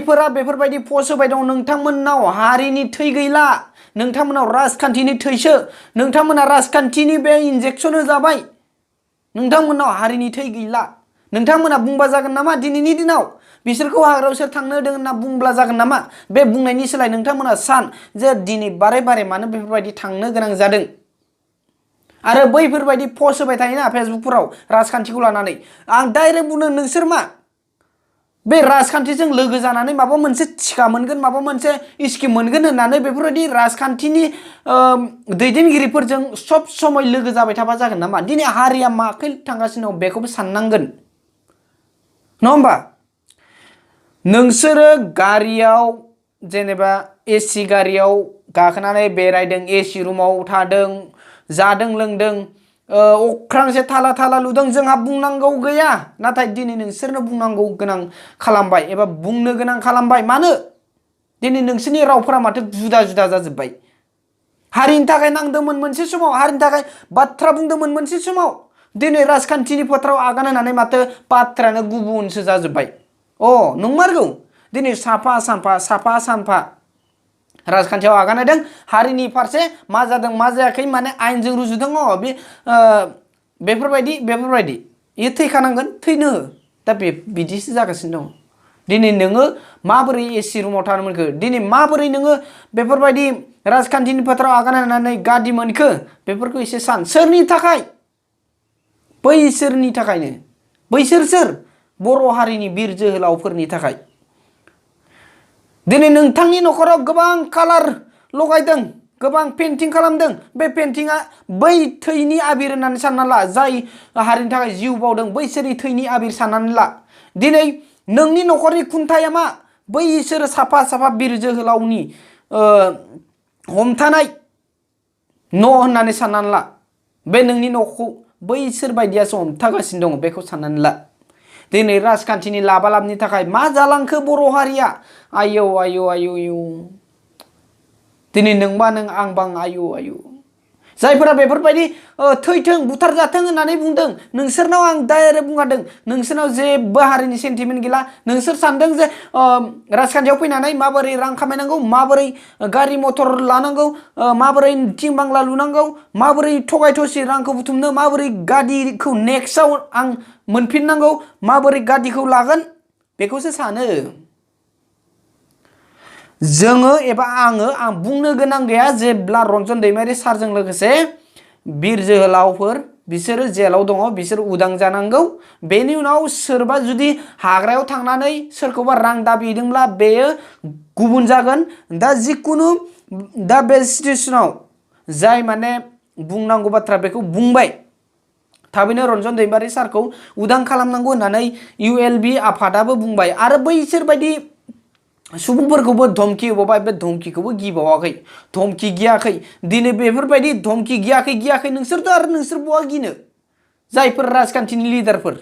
जायफोरा बेफोरबायदि पस्ट होबाय दं नोंथांमोननाव हारिनि थै गैला नोंथांमोनाव राजखान्थिनि थैसो नोंथांमोना राजखान्थिनि बे इन्जेक्सन होजाबाय नोंथांमोनाव हारिनि थै गैला नोंथांमोना बुंबा जागोन नामा दिनैनि दिनाव बिसोरखौ हाग्रायाव सोर थांनो होदों होनना बुंब्ला जागोन नामा बे बुंनायनि सोलाय नोंथांमोना सान जे दिनै बारे बारे मानो बेफोरबायदि थांनो गोनां जादों आरो बैफोरबायदि पस्ट होबाय थायोना फेसबुकफोराव राजखान्थिखौ लानानै आं डाइरेक्ट बुंनो नोंसोर मा बे राजखान्थिजों लोगो जानानै माबा मोनसे थिखा मोनगोन माबा मोनसे स्किम मोनगोन होननानै बेफोरबायदि राजखान्थिनि दैदेनगिरिफोरजों सब समय लोगो जाबाय थाबा जागोन नामा दिनै हारिया माखै थांगासिनो दं बेखौबो साननांगोन नङा होमबा नोंसोरो गारियाव जेनेबा एसि गारियाव गाखोनानै बेरायदों एसि रुमाव थादों जादों लोंदों अख्रांसे थाला थाला लुदों जोंहा बुंनांगौ गैया नाथाय दिनै नोंसोरनो बुंनांगौ गोनां खालामबाय एबा बुंनो गोनां खालामबाय मानो दिनै नोंसोरनि रावफोरा माथो जुदा जुदा जाजोब्बाय हारिनि थाखाय नांदोंमोन मोनसे समाव हारिनि थाखाय बाथ्रा बुंदोंमोन मोनसे समाव दिनै राजखान्थिनि फोथाराव आगान होनानै माथो बाथ्रायानो गुबुनसो जाजोब्बाय नंमारगौ दिनै साफा सानफा राजखान्थियाव आगान होदों हारिनि फारसे मा जादों मा जायाखै माने आयेनजों रुजुदों बे बेफोरबायदि इयो थैखानांगोन थैनो दा बिदिसो जागासिनो दं दिनै नोङो माबोरै एसि रुमाव थानो मोनखो दिनै माबोरै नोङो बेफोरबायदि राजखान्थिनि फोथाराव आगान होनानै गादि मोनखो बेफोरखौ एसे सान सोरनि थाखाय बैसोरनि थाखायनो बैसोर सोर बर' हारिनि बिर जोहोलावफोरनि थाखाय दिनै नोंथांनि न'खराव गोबां कालार लगायदों गोबां पेन्टिं खालामदों बे पेन्टिंआ बै थैनि आबिर होननानै सानना ला जाय हारिनि थाखाय जिउ बावदों बैसोरनि थैनि आबिर साननानै ला दिनै नोंनि न'खरनि खुन्थाया मा बैसोर साफा बिर जोहोलावनि हमथानाय न' होननानै साननानै ला बे नोंनि न'खौ बैसोर बायदियासो हमथागासिनो दङ बेखौ साननानै ला दिनै राजखान्थिनि लाबालाबनि थाखाय मा जालांखो बर' हारिया आयौ दिनै नोंबा नों आंबा आयौ जायफोरा बेफोरबायदि थैथों बुथारजाथों होननानै बुंदों नोंसोरनाव आं डाइरेक्ट बुंखादों नोंसोरनाव जेबो हारिनि सेन्टिमेन्ट गैला नोंसोर सानदों जे राजखान्थियाव फैनानै माबोरै रां खामायनांगौ माबोरै गारि मथर लानांगौ माबोरै थिं बांला लुनांगौ माबोरै थगाय थसि रांखौ बुथुमनो माबोरै गादिखौ नेक्स्टआव आं मोनफिननांगौ माबोरै गादिखौ लागोन बेखौसो सानो जोङो एबा आं बुंनो गोनां गैया जेब्ला रन्जन दैमारि सारजों लोगोसे बिर जोहोलावफोर बिसोरो जेलाव दङ बिसोर उदां जानांगौ बेनि उनाव सोरबा जुदि हाग्रायाव थांनानै सोरखौबा रां दाबिदोंब्ला बेयो गुबुन जागोन दा जिकुनु दा बे सिचुएसनाव जाय माने बुंनांगौ बाथ्रा बेखौ बुंबाय थाबैनो रन्जन दैमारि सारखौ उदां खालामनांगौ होननानै ULB आफादाबो बुंबाय आरो बैसोर बायदि सुबुंफोरखौबो धमकी होबावबाय बे धमकीखौबो गिबावाखै धमकी गियाखै दिनै बेफोरबायदि धमकी गियाखै नोंसोरथ' आरो नोंसोर बहा गिनो जायफोर राजखान्थिनि लिडारफोर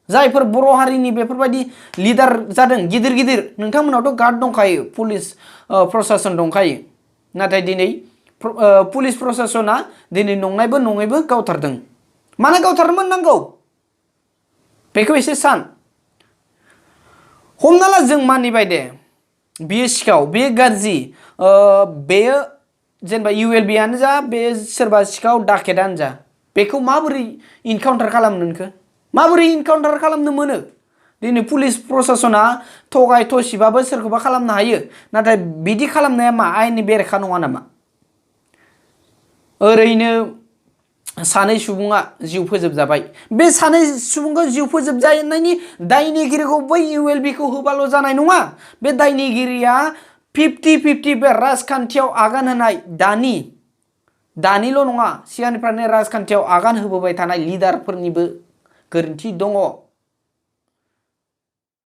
जायफोर बर' हारिनि बेफोरबायदि लिडार जादों गिदिर नोंथांमोनावथ' गार्ड दंखायो पुलिस प्रशासन दंखायो नाथाय दिनै पुलिस प्रशासना दिनै नंनायबो नङैबो गावथारदों मानो गावथारनो मोननांगौ बेखौ एसे सान हमना ला जों मानिबाय दे बेयो सिखाव बेयो गाज्रि बेयो जेनेबा ULB आनो जा बे सोरबा सिखाव डाकेटानो जा बेखौ माबोरै इनकाउन्टार खालामनो नोंखो माबोरै इनकाउन्टार खालामनो मोनो दिनै पुलिस प्रशासना थगाय थसिबाबो सोरखौबा खालामनो हायो नाथाय बिदि खालामनाया मा आयेननि बेरेखा नङा नामा ओरैनो सानै सुबुङा जिउ फोजोबजाबाय बे सानै सुबुंखौ जिउ फोजोबजानायनि दायनिगिरिखौ बै ULB खौ होबाल' जानाय नङा बे दायनिगिरिया 50-50 बे राजखान्थियाव आगान होनाय दानिल' नङा सिगांनिफ्रायनो राजखान्थियाव आगान होबोबाय थानाय लिडारफोरनिबो गोरोन्थि दङ